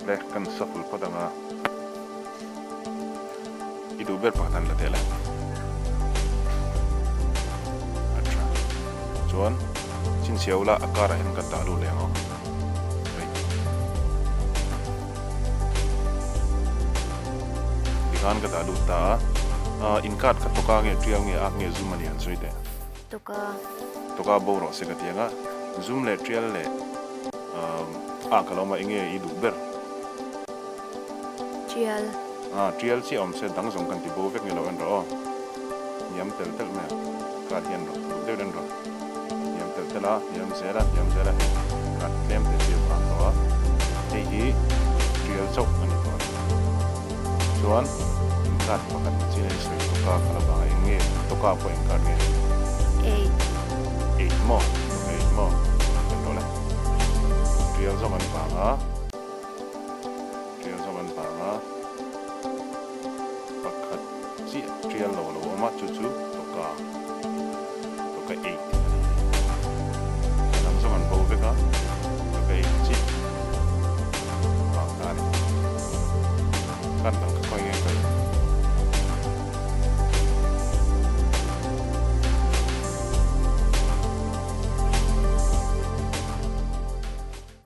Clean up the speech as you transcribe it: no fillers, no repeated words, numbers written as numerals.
Le kan shuffle phawt ang a, i duh ber pakhat han la teh le. A tha. Chuan chhinchhiah ula a karah hian kan dah lut leh ang aw. Hei. Tikhan ka dah lut ta a. Ah in card kha tawka nge tial nge ak nge zum a ni han sawi teh. Tawka. Tawka bo rawh se ka ti ang a. Zum leh tial leh ah ka lo awm a enge i duh ber. Tial. Ah tial chiah awm se dang zawng kan ti bo vek nge lo en rawh aw. Hniam tel telh mai a card hian rawh duh deuh en rawh. Hniam tel telh a hniam zel a hniam zel a hei card tlem te chi a vang tawh a. Hei hi tial chauh a ni tawh a ni. Chuan in card pakhat na chin a i sawi tawka kha la vang a eng nge tawka pawh eng card nge? Eight. Eight maw? Tawka eight maw? En rawh le. Tial zawng an vang a. Tial zawng an vang a. Pakhat chiah tial lo lo awm a chu chu tawka.